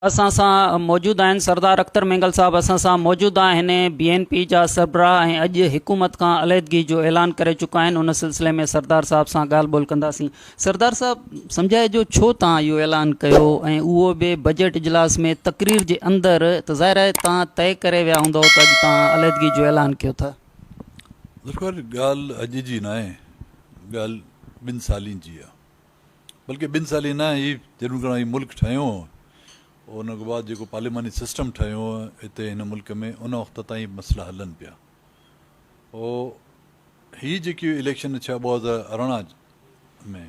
اسان سان موجود آهن سردار اختر مينگل صاحب اسان سان موجود آهن بي اين پي جا سربراهه ۽ اڄ حڪومت کان عليحدگي جو اعلان ڪري چڪا آهن ان سلسلي ۾ سردار صاحب سان ڳالهه ٻولهه ڪنداسين سردار صاحب سمجهائجو ڇو تان اهو اعلان ڪيو ۽ اهو به بجيٽ اجلاس ۾ تقرير جي اندر ته ظاهر آهي تان طئي ڪري ويا هوندؤ ته اڄ تان عليحدگي جو اعلان ڪيو ٿا. ذوالفقار ڳالهه اڄ جي ناهي ڳالهه ٻن سالين جي آهي. بلڪه ٻن سالين نه هي جڏهن کان هي ملڪ ٺهيو هو ان کان بعد جيڪو پارلياماني سسٽم ٺهيو هتي هن ملڪ ۾ ان وقت تائين مسئلا هلن پيا او هي جيڪي اليڪشن ٿيا 2018 ۾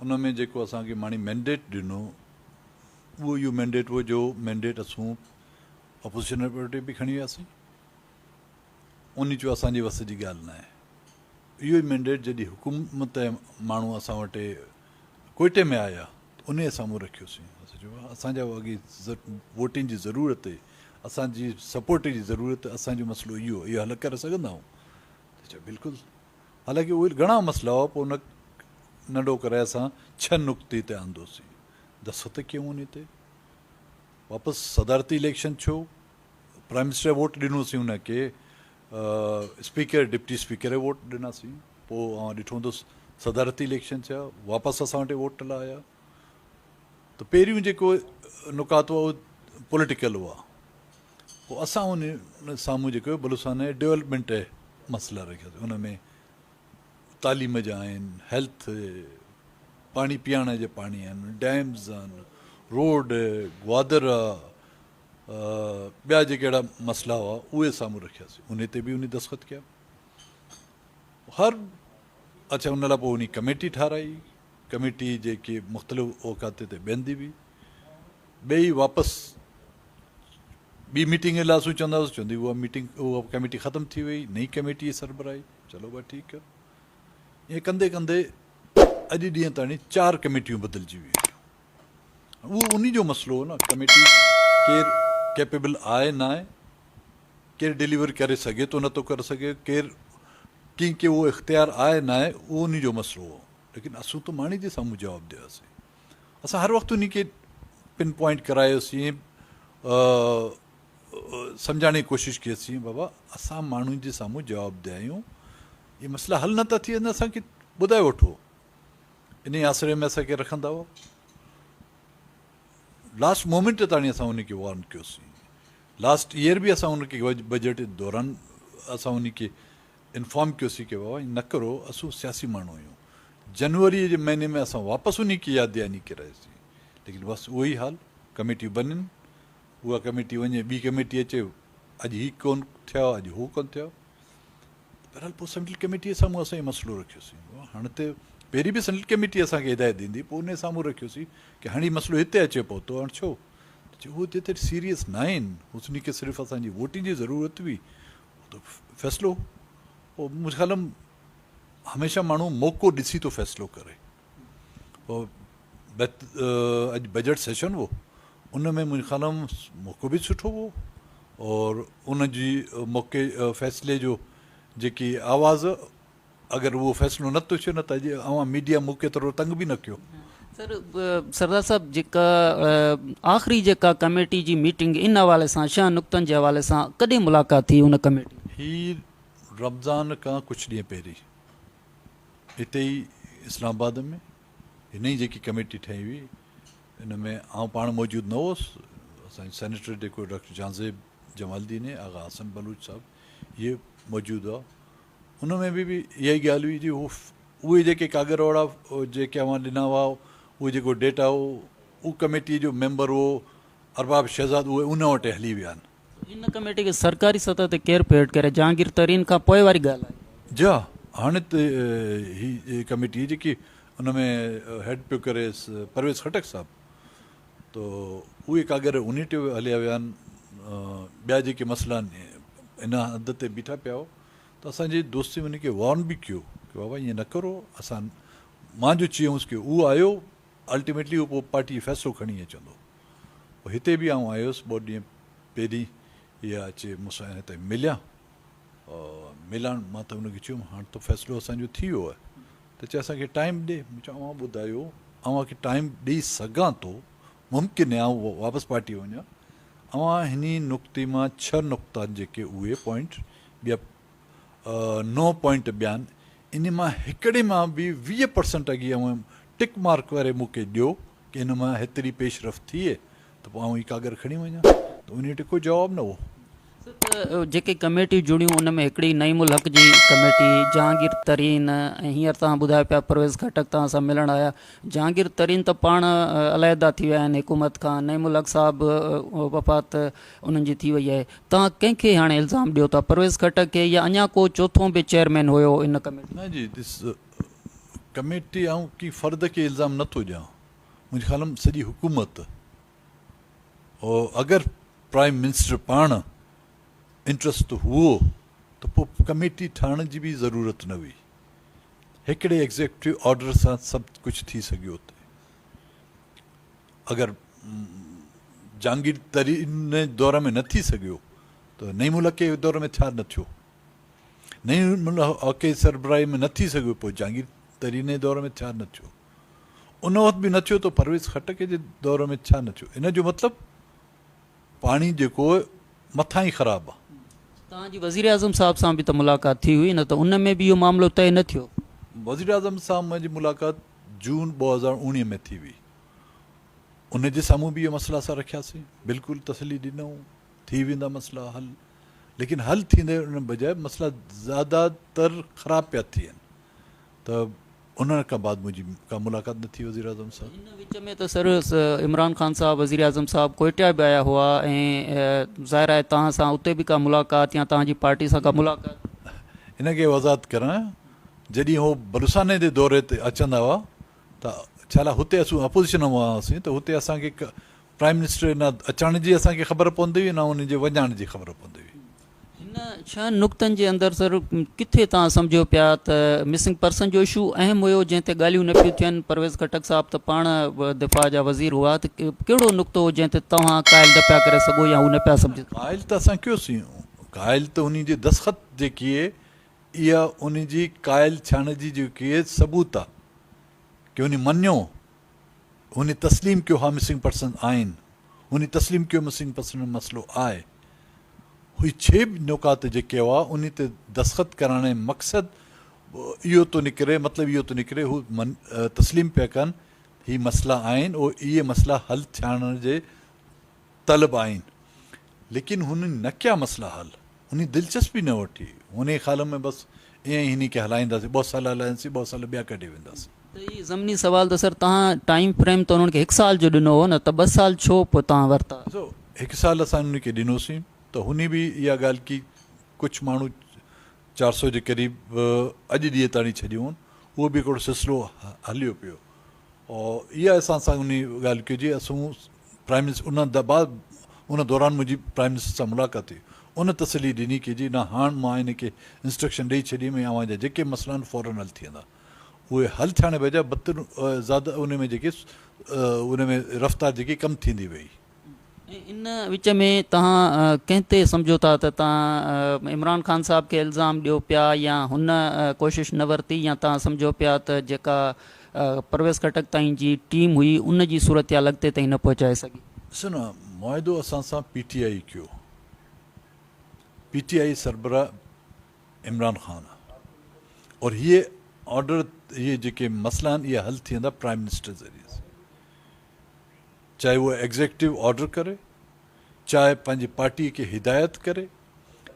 ان ۾ جيڪو اسان کي ماڻي مينڊيٽ ڏنو اهو اهو مينڊيٽ هو جو مينڊيٽ اسون اپوزيشن پارٽي به کڻي وياسين ان چيو اسان جي وس جي ڳالهه نه آهي اهو ئي مينڊيٽ جڏهن حڪومت جا ماڻهو اسان وٽ ڪوئٽي ۾ آيا ته انهيء سامهون رکيوسين. اسان چيو اسان جا اڳي ووٽن جي ضرورت آهي، اسان جي سپورٽ جي ضرورت آهي، اسان جو مسئلو اهو آهي، اهو حل ڪري سگهندا آهيون؟ ته چيو بلڪل. حالانڪه اهي گهڻا مسئلا هئا، پوء ان ننڍو ڪري اسان ڇهه نقطي تي آندوسين، دستخط ڪيون انهي تي، واپس صدارتي اليڪشن ٿيو، پرائم منسٽر ووٽ ڏنوسين ان کي، اسپيڪر ڊپٽي اسپيڪر ووٽ ڏناسين پوء اوهان ڏٺو هوندو صدارتي اليڪشن ٿيا واپس اسان وٽ ووٽ لاء آيا ته پهريون جيڪو نڪات هو اهو پوليٽيڪل هئا پوء اسان ان سامهون جيڪو بلوچستان جي ڊولپمينٽ جا مسئلا رکياسين ان ۾ تعليم جا آهن هيلٿ پاڻي پيئڻ جا پاڻي آهن ڊيمز آهن روڊ گوادر آهي ٻيا جيڪي اهڙا مسئلا هئا اهي سامهون رکياسين انهي تي به انهي دستخط ڪيا هر اڇا ان لاء پوء انهي ڪميٽي ٺارائي ڪميٽي جيڪي مختلف اوقات تي بيهندي هئي ٻئي واپس ٻي ميٽنگ لاء اسون چوندا هئاسون چوندي اها ميٽنگ اها ڪميٽي ختم ٿي وئي نئين ڪميٽي جي سربراهي چلو بھا ٺيڪ آهي ائين ڪندي ڪندي اڄ ڏينهن تائين چار ڪميٽيون بدلجي ويون اهو انهي جو مسئلو هو نه ڪميٽي ڪير ڪيپيبل آهي نه آهي ڪير ڊليور ڪري سگهي ٿو نٿو ڪري سگهي ڪير ڪنهن کي اهو اختيار آهي نه آهي اهو انهي جو مسئلو هو ليڪن اسون ته ماڻي جي سامهون جواب ڏياسين اسان هر وقت انهي کي پن پوائنٽ ڪرايوسين سمجهائڻ جي ڪوشش ڪيسين بابا اسان ماڻهن جي سامهون جواب ڏيا آهيون اهي مسئلا حل نٿا ٿي وڃن اسان کي ٻڌائي وٺو انهي آسري ۾ اسان کي رکندا هئا. لاسٽ مومينٽ تاڻي اسان ان کي وارن ڪيوسين. لاسٽ ايئر به اسان ان کي بجيٽ دوران اسان ان کي انفارم ڪيوسين ڪي بابا نه ڪرو اسون سياسي ماڻهو آهيون. جنوري جي مهيني ۾ اسان واپس ان کي ياد دهاني ڪرايوسين ليڪن بس اهو ئي حال ڪميٽيون بنين اها ڪميٽي وڃي ٻي ڪميٽي اچي اڄ هي ڪون ٿيا اڄ هو ڪون ٿيا. بهرحال پوء سينٽرل ڪميٽيء سامهون اسان اهو مسئلو رکيوسين. هاڻ ته پهرين به سينٽرل ڪميٽي اسان کي هدايت ڏيندي پوء انهيء سامهون رکيوسين ڪي هاڻي مسئلو هتي اچي پهتو هاڻ ڇو؟ ته چيو هو جيتري سيريس ناهن انهي کي صرف اسان جي ووٽنگ جي ضرورت هئي ته فيصلو پوء منهنجي خيال ۾ هميشه ماڻهو موقعو ڏسي ٿو فيصلو ڪري. پوء اڄ بجيٽ سيشن هو ان ۾ منهنجي خيال ۾ موقعو به سٺو هو اور ان جي موقعي فيصلي جو جيڪي آواز اگر اهو فيصلو نه ٿو ٿئي نه ته اڄ اوهان ميڊيا مون کي ايترو تنگ به نه ڪيو. سر سردار صاحب جيڪا آخري جيڪا ڪميٽي جي ميٽنگ ان حوالي سان ڇهن نقطن جي حوالي سان ڪڏهن ملاقات ٿي ان ڪميٽي؟ هي رمضان کان ڪجهه ڏينهن پهرين اتي ئي اسلام آباد ۾ هي نئين جيڪي ڪميٽي ٺهي هئي ان ۾ آئون پاڻ موجود نه هوس، اسان جو سينيٽر جيڪو ڊاڪٽر جهانزيب جمالدين آغا حسن بلوچ صاحب اهي موجود هئا، ان ۾ به اها ئي ڳالهه هئي جي هو اهي جيڪي ڪاڳر وارا جيڪي اوهان ڏنا هئا اهو جيڪو ڊيٽا هو اهو ڪميٽي جو ميمبر هو ارباب شهزاد اهي ان وٽ هلي ويا آهن. ان ڪميٽي کي سرڪاري سطح تي ڪير پيو هيڊ ڪري؟ جهانگير ترين کان پوء واري ڳالهه آهي. جي ها هاڻي ته هي ڪميٽي جيڪي ان ۾ هيڊ پيو ڪري پرويز خٽڪ صاحب ته اهي ڪاڳر انهي ٽي هليا ويا آهن ٻيا جيڪي مسئلا آهن ان حد تي بيٺا پيا هو ته اسان جي دوستي ان کي وارن به ڪيو ڪي بابا ائين نه ڪرو اسان مان جو چيوس ڪي اهو آيو الٽيميٽلي اهو پوء پارٽي فيصلو کڻي اچندو پوء هتي به آئون آيس ٻه ڏينهن پهرين اها اچي مون سان هتي مليا ملڻ مان ته ان کي چيم هاڻ ته فيصلو اسان جو ٿي ويو آهي ته چي اسان کي ٽائيم ڏي مون چيو اوهان ٻڌايو اوهان کي ٽائيم ڏئي سگهان ٿو ممڪن آهي آئون واپس پارٽي وڃان اوهان هني نقطي مان ڇهه نقطا جيڪي اهي پوائنٽ ٻيا نو پوائنٽ ٻيا آهن انهي مان هڪڙي مان به 20 پرسنٽ اڳي اوهان ٽڪ مارڪ ڪري مون کي ڏيو ڪي هن مان هيتري پيش رفت ٿئي ته پوء آئون هي ڪاڳر کڻي وڃان ته انهي وٽ ڪو جواب نه هو. سر ته جيڪي ڪميٽيون جڙيون ان ۾ هڪڙي نعيم الحق جي ڪميٽي، جهانگير ترين ۽ هينئر توهان ٻڌايو پيا پرويز خٽڪ توهان سان ملڻ آيا. جهانگير ترين ته پاڻ عليحده ٿي ويا آهن حڪومت کان، نعيم الحق صاحب وفات انهن جي ٿي وئي آهي. توهان ڪنهن کي هاڻي الزام ڏيو ٿا پرويز خٽڪ کي يا اڃا ڪو چوٿون به چيئرمين هيو ان ڪميٽي؟ نه جي ڏس ڪميٽي آئون ڪنهن فرد کي الزام نه ٿو ڏيان منهنجي خيال ۾ سڄي حڪومت اگر پرائم منسٽر پاڻ انٽرسٽ هئو ته پوء ڪميٽي ٺاهڻ جي به ضرورت نه هئي. هڪڙي ايگزيڪٽو آرڊر سان سڀ ڪجهه ٿي سگهيو ٿي. اگر جهانگير ترين دور ۾ نه ٿي سگهيو ته نعيم الحق جي دور ۾ ڇا نه ٿيو؟ نعيم الحق جي سربراهي ۾ نه ٿي سگهيو پوء جهانگير ترين جي دور ۾ ڇا نه ٿيو؟ ان وقت به نه ٿيو ته پرويز خٽڪ جي دور ۾ ڇا نه ٿيو؟ ان جو مطلب پاڻي جيڪو مٿان ئي خراب آ. توهان جي وزيراعظم صاحب سان به ته ملاقات ٿي هئي نه ته ان ۾ به اهو معاملو طئي نه ٿيو؟ وزيراعظم سان منهنجي ملاقات جون 2019 ۾ ٿي هئي. ان جي سامهون به اهي مسئلا اسان رکياسين. بلڪل تسلي ڏنائون ٿي ويندا مسئلا حل. ليڪن حل ٿيندي ان بجاء مسئلا زياده تر خراب پيا ٿين. ته ان کان بعد منهنجي ڪا ملاقات نه ٿي وزيراعظم سان. ان وچ ۾ ته سر عمران خان صاحب وزيراعظم صاحب ڪوئٽيا به آيا هئا ۽ ظاهر آهي توهان سان اتي به ڪا ملاقات يا توهان جي پارٽي سان ڪا ملاقات. ان کي وضاحت ڪران جڏهن هو بلوچستان جي دوري تي اچندا هئا ته ڇا لاء هتي اسون اپوزيشن ۾ هئاسين ته هتي اسان کي پرائم منسٽر نه اچڻ جي اسان کي خبر پوندي هئي نه ان جي وڃڻ جي خبر پوندي هئي. هن ڇهن نقطن جي اندر سر ڪٿي توهان سمجهيو پيا ته مسنگ پرسن جو اشو اهم هيو جنهن تي ڳالهيون نه پيون ٿين، پرويز خٽڪ صاحب ته پاڻ دفاع جا وزير هئا ته ڪهڙو نقطو هو جنهن تي توهان قائل نه پيا ڪري سگهو يا هو نه پيا سمجهي سگهن؟ قائل ته اسان ڪيوسين، قائل ته انهي جي دستخط جيڪي اها انهي جي قائل ٿيڻ جي جيڪي ثبوت آ ڪي انهي مڃيو هن تسليم ڪيو ها مسنگ پرسن آهن هن تسليم ڪيو مسنگ پرسن جو مسئلو آهي هي ڇهه نقاط جيڪي هئا انهي تي دستخط ڪرائڻ جو مقصد اهو ٿو نڪري مطلب اهو ٿو نڪري هو تسليم پيا ڪن هي مسئلا آهن او اهي مسئلا حل ٿيڻ جي طلب آهن ليڪن هن نه ڪيا مسئلا حل هن دلچسپي نه وٺي هن خيال ۾ بس ائين ئي هن کي هلائينداسين ٻه سال هلائينداسين ٻه سال ٻيا ڪڍي وينداسين. ته هي ضمني سوال ته سر توهان ٽائيم فريم ته انهن کي هڪ سال جو ڏنو هو نه ته ٻه سال ڇو پوء توهان ورتا؟ ڏسو هڪ سال اسان انهن کي ڏنوسين ته هن به اها ڳالهه ڪئي ڪجهه ماڻهو 400 جي قريب اڄ ڏينهن تاڻي ڇڏيون اهو به هڪڙو سلسلو هليو پيو اها اسان سان انهي ڳالهه ڪئي جي اسون پرائم منسٽر ان بعد ان دوران منهنجي پرائم منسٽر سان ملاقات ٿي ان تسلي ڏني ڪي جي نه هاڻ مان ان کي انسٽرڪشن ڏئي ڇڏي ۾ اوهان جا جيڪي مسئلا آهن فورن حل ٿي ويندا اهي حل ٿيڻ بجاء بدتر زياده ان ۾ جيڪي ان ۾ رفتار جيڪي ڪم ٿيندي وئي. ۽ ان وچ ۾ توهان ڪنهن تي سمجهو ٿا ته توهان عمران خان صاحب کي الزام ڏيو پيا يا هن ڪوشش نه ورتي يا توهان سمجهو پيا ته جيڪا پرويز خٽڪ تائين جي ٽيم هئي ان جي صورتحال اڳتي تائين نه پهچائي سگهي. ڏسو نه معاهدو اسان سان پي ٽي آئي ڪيو پي ٽي آئي سربراهه عمران خان آ اور هي آرڊر هي جيڪي مسئلا آهن اهي حل ٿيندا پرائم منسٽر ذريعي سان چاهي اهو ايگزيڪٽو آرڊر ڪري چاهي پنهنجي پارٽي کي هدايت ڪري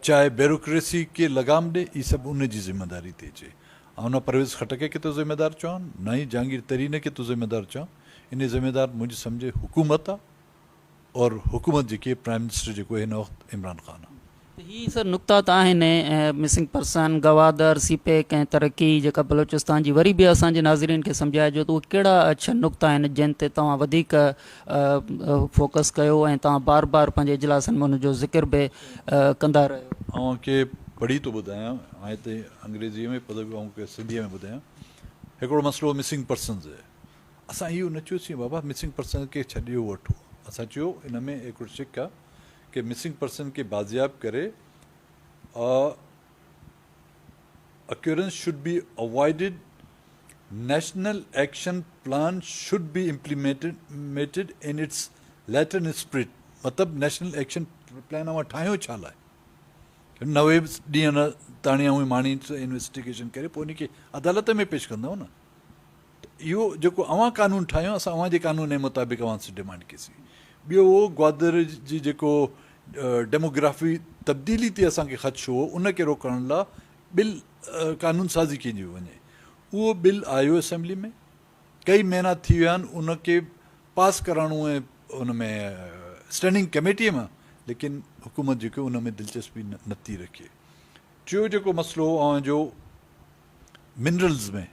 چاهي بيوروڪريسي کي لگام ڏي اهي سڀ ان جي ذميواري تي اچي. آئون نه پرويز خٽڪ کي ٿو ذميوار چوان نه ئي جهانگير ترين کي ٿو ذميوار چوان ان جي ذميوار منهنجي سمجهه حڪومت آ اور حڪومت جيڪي پرائم منسٽر جيڪو هن وقت عمران خان آ. ته هي سر نقطا ته آهن missing person, Gwadar, C pack ۽ ترقي جيڪا بلوچستان جي وري به اسان جي ناظرين کي سمجهائجو ته اهي ڪهڙا ڇهه نقطا آهن جن تي توهان وڌيڪ فوڪس ڪيو ۽ توهان بار بار پنهنجي اجلاسن ۾ ان جو ذڪر به ڪندا رهيو. اوهان کي پڙهي ٿو ٻڌايان آهي ته انگريزيء ۾ پر اوهان کي سنڌيء ۾ ٻڌايان. هڪڙو مسئلو مسنگ پرسنز آهي. اسان اهو نه چيوسين بابا مسنگ پرسنز کي ڇڏيو وٺو. اسان چيو ان ۾ هڪڙو شق آهي ڪي مسنگ پرسن کي بازياب ڪري occurrence should be avoided National action plan should be implemented in its letter and spirit مطلب نيشنل ايڪشن پلان اوهان ٺاهيو ڇا لاء؟ 90 ڏينهن تاڻي اوهين ماڻي انويسٽيگيشن ڪري پوء ان کي عدالت ۾ پيش ڪندؤ نه ته اهو جيڪو اوهان قانون ٺاهيو اسان اوهان جي قانون جي مطابق اوهان سان ڊيمانڊ ڪئي سي. ٻيو اهو گوادر جي جيڪو ڊيموگرافي تبديلي تي اسان کي خدشو هو ان کي روڪڻ لاء بل قانون سازي ڪئي وڃي اهو بل آيو اسيمبلي ۾ ڪئي مهينا ٿي ويا آهن ان کي پاس ڪرائڻو ۽ ان ۾ اسٽينڊنگ ڪميٽي مان ليڪن حڪومت جيڪو ان ۾ دلچسپي نه ٿي رکي. ٽيو جيڪو مسئلو هو اوهان جو منرلز ۾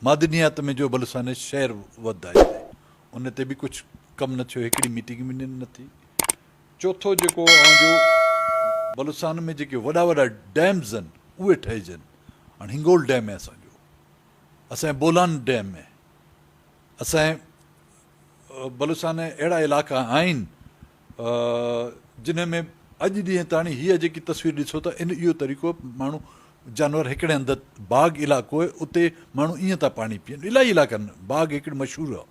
معدنيات ۾ جو بلوچستان شهر وڌ آهي ان تي به ڪجهه ڪم نه ٿيو هڪڙي ميٽنگ به نه ٿي. چوٿو جيڪو اوهان جو بلوچستان ۾ جيڪي وڏا وڏا ڊيمز آهن اهي ٺهجن هاڻ هنگول ڊيم آهي اسان جو اسان جي بولان ڊيم آهي اسان جي بلوچستان ۾ اهڙا علائقا آهن جنھن ۾ اڄ ڏينھن تاڻي هيء جيڪي تصوير ڏسو ٿا ان اهو طريقو ماڻهو جانور هڪڙي هنڌ باغ علائقو آهي اتي ماڻهو ائين ٿا پاڻي پيئن الاهي علائقن باغ هڪڙي مشھور آهي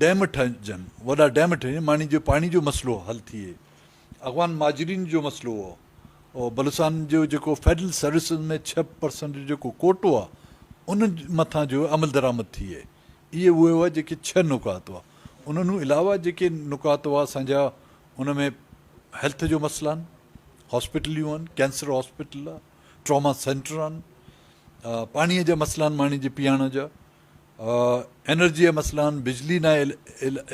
ڊيم ٺهجن، وڏا ڊيم ٺهجن، ماڻي جو پاڻي جو مسئلو حل ٿئي، افغان مهاجرين جو مسئلو هو، بلوچستان جو جيڪو فيڊرل سروسز ۾ 6% جو جيڪو ڪوٽو آهي ان مٿان جو عملدرآمد ٿئي، اهي اهي هئا جيڪي ڇهه نڪات هئا، انهن علاوه جيڪي نڪات هئا اسان جا ان ۾ هيلٿ جو مسئلا آهن، هاسپيٽليون آهن، ڪينسر هاسپيٽل آهي، ٽراما سينٽر آهن، پاڻي جا مسئلا آهن ماڻي جي پيئڻ جا. انرجي جا مسئلا آهن، بجلي ناهي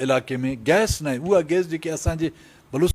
علائقي ۾ گئس ناهي اها گئس جيڪي اسان جي بلوچ.